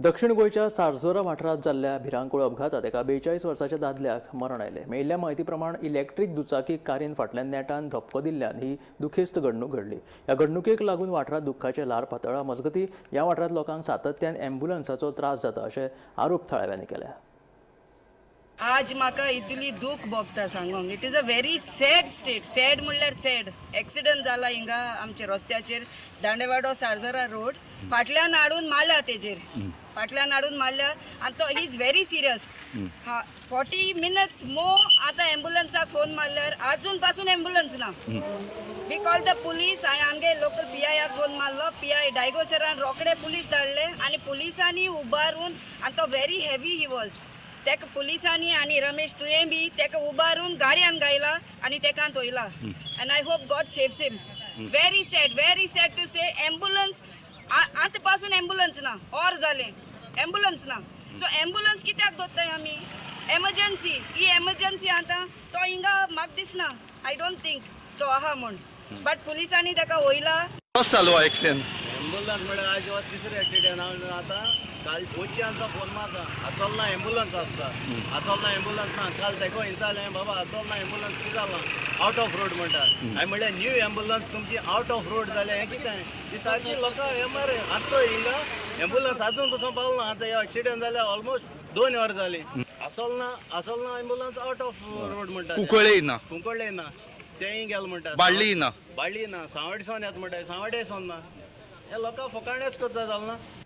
दक्षिण गोंयच्या सारझोरा वाठारांत जाल्ल्या भिरांकूळ अपघातात एका 42 वर्साच्या दादल्याक मरण आयलें. मेळिल्ल्या म्हायती प्रमाण इलेक्ट्रीक दुचाकी कारीन फाटल्यान नेटान धपको दिल्ल्यान ही दुखेस्त घडणूक घडली. ह्या घडणुकेक लागून वाठारांत दुख्खाचें ल्हार पातळ्ळां. मजगतीं, ह्या वाठारांत लोकांक सातत्यान एम्ब्युलन्साचो त्रास जाता अशे आरोप थळाव्यांनी केल्या. आज म्हाका इतली दूख भोगता सांगोंक. It is a very sad state. Sad म्हणल्यार सॅड. एक्सिडंट जाला हिंगा आमच्या रस्त्याचेर, दांडेवाडो सारजोरा रोड. फाटल्यान हाडून मारल्या तेजेर, फाटल्यान हाडून मारल्या आनी तो he is very serious. हा, 40 मिनट्स मोर आतां एम्बुलन्साक फोन मारल्यार आजून पासून एम्बुलन्स ना. We call the police. हांवें आमगे लोकल पीआयक फोन मारलो. पीआय डायगो सरान रोखडे पुलीस धाडले आनी पुलिसांनी उबारून, आनी तो व्हेरी हेवी he was, तेका पुलिसांनी आनी रमेश तुयें बी तेका उबारून गाडयान घायला आनी तेका थोयला. And I hope God saves him. Very sad, very sad to say. Ambulance आतां पासून एम्बुलन्स ना. ऑर जालें, एम्बुलन्स ना. सो एम्बुलन्स कित्याक दवरताय आमी? एमर्जन्सी ही एमर्जन्सी. आतां तो हिंगा म्हाका दिसना, I don't think तो आहा म्हूण, बट पुलिसांनी तेका वयला. कसो जालो एक्सिडेंट? एम्बुलन्स म्हळ्यार आयज हो तिसरो एक्सिडंट. हांव आतां काल पोच्यान फोन मारता, आसोल ना एम्बुलन्स आसता, आसोल ना एम्बुलन्स ना. काल तेको विचारलें, बाबा आसोल ना एम्बुलन्स, कितें जालां? आवट ऑफ रोड म्हणटा. हांवें म्हणलें, न्यू एम्बुलन्स तुमची आवट ऑफ रोड जालें, हें कितें? ती सारकी लोकां हें मरे. आतां हिंगा एम्बुलन्स आजून पसून पावना. आतां हे एक्सिडंट जाल्यार ऑलमोस्ट 2 वर जालीं. आसोल ना, आसोल ना एम्बुलन्स आवट ऑफ रोड म्हणटा. कुंकळ्ळे ना? कुंकळ्ळे ना, तेंय गेल म्हणटा. बाळ्ळी ना? बाळ्ळी ना, सांवड्डे सावन येता म्हणटा, सांवड्डे सावन ना. हे लोकां फकाणेच करता, जालें ना.